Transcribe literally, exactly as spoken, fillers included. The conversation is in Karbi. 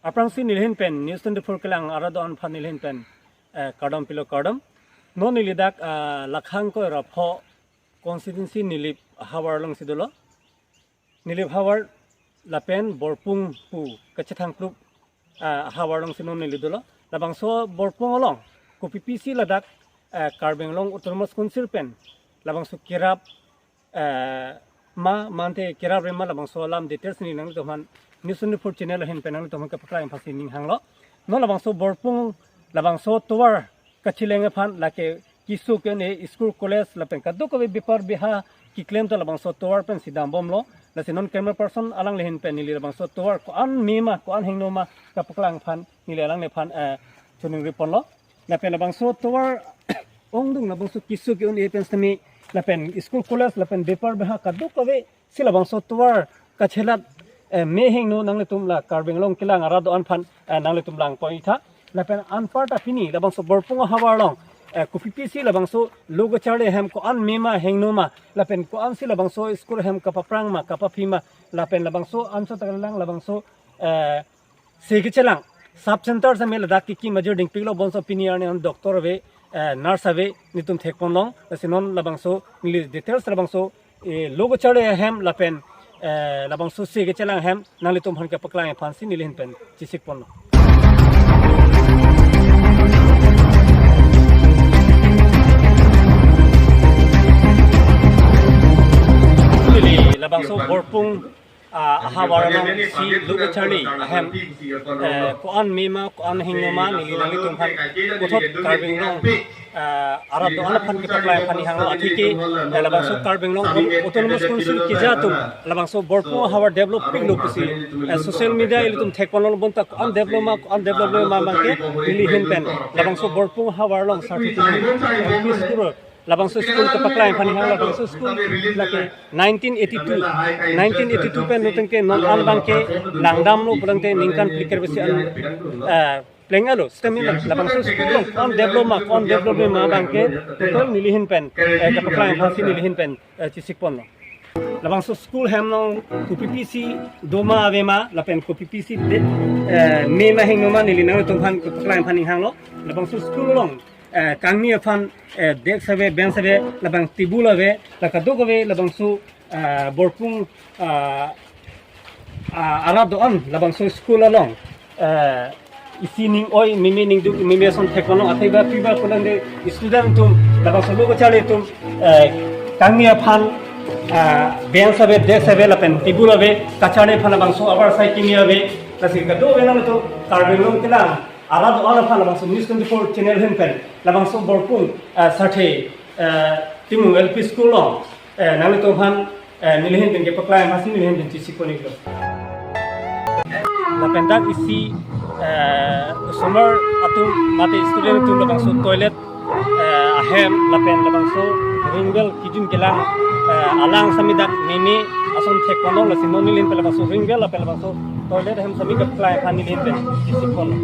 Aphrangsi neli ahin pen News twenty-four kelang arat do-an aphan neli ahin pen, eh, kardom pilo, kardom. Non neli dak, ah, Lakhang Koirapho constituency Nilip havar alongsi dolo. Nilip havar lapen Borpung pu kachethang klup, ah, havar alongsi non neli dolo. Labangso Borpung along kopi pisi ladak, eh, Karbi Anglong Autonomous Council pen labangso kerap, eh, ma mate kerap re ma, labangso alam details neli nanglitum aphan News twenty-four channel ahin pen nanglitum aphan kepaklang aphansi ning hanglo. Non labangso Borpung labangso tovar kacheleng aphan lake keso ke-un-e, school, college lapen kadokave bepar beha keklem ta labangso tovar pensi dambomlo. Lasi non camera person alangli ahin pen neli labangso tovar ko-an mema, ko-an hingno ma kapaklang aphan neli alangliphan, eh, choningri ponlo. Lapen labangso tovar ongdung labangso keso ke-un-e pen sitame lapen school, college lapen bepar beha kadokave si labangso tovar kachelat, eh, me hingno nanglitum la Karbi Anglong kelang arat do-an aphan, eh, nanglitum lang pon-itha. Lapen anparta pini labangso Borpung havar along, eh, kopi pisi labangso lo kacharli ahem ko-an mema hingno ma lapen ko-ansi labangso school ahem kapaphrang ma kapaphi ma lapen labangso anso takalang labangso, eh, se kechelang sub center sitame ladak kiki major dingpiklo, bonso pini arni an doctor ave, eh, nurse ave, netum thek ponlong. Lasi non labangso neli details labangso, eh, lo kacharli ahem lapen, eh, labangso se kechelang ahem nanglitum aphan kepaklang aphansi neli ahin pen chesik ponlo. Neli labangso Borpung, ah, havar alongsi lo kacharli ahem, eh, ko-an mema, ko-an hingno ma neli nanglitum aphan puthot Karbi Anglong, eh, arat do-an aphan kepaklang aphan ning hanglo. Atheke, eh, labangso Karbi Anglong Autonomous Council keja atum labangso Borpung havar develop piklo pusi, eh, social media ilitum thek ponlo, bonta ko-an develop ma, ko-an develop ma abangke neli ahin pen labangso Borpung havar along Sarthe Timung L P school, labangso school kepaklang aphan ning hanglo. Labangso school lake nineteen eighty-two, nineteen eighty-two pen nutengke non an abangke langdamlo pulangte ningkan phlikre besi an, eh, plenglo. Sitame labangso school along ko-an develop ma, ko-an develop ma abangke total neli ahin pen, eh, kepaklang aphansi neli ahin pen, eh, chesik ponlo. Labangso school ahem along kopi pisi doma ave ma lapen kopi pisi de, eh, mema hingno ma neli nanglitum aphan kepaklang aphan ning hanglo. Labangso school along, eh, kangni aphan, eh, desk ave, bench ave, labang table ave, la kadokave labangso, eh, Borpung, eh, ah, arat do-an labangso school along, eh, isi ning oi meme ningduk meme ason thek ponlong. Athe ba pi ba pulangte student atum labangso lo kacharli atum, eh, kangni aphan, ah, bench ave, desk ave lapen table ave, kacharli aphan labangso avarsai kimi ave. Lasi kadokave nanglitum Karbi Anglong kelang arat do-an aphan labangso News twenty-four channel ahin pen labangso Borpung, eh, Sarthe, eh, Timung L P school along, eh, nanglitum aphan, eh, neli ahin pen kepaklang aphansi neli ahin pen chesik pon-iklo. Lapen dak isi, eh, osomar atum mate student atum labangso toilet, eh, ahem lapen labangso ring well kijun kelang, eh, alang sitame dak meme ason thek ponlong. Lasi non neli ahin pen labangso ring well lapen labangso toilet ahem sitame kepaklang aphan neli ahin pen chesik ponlo.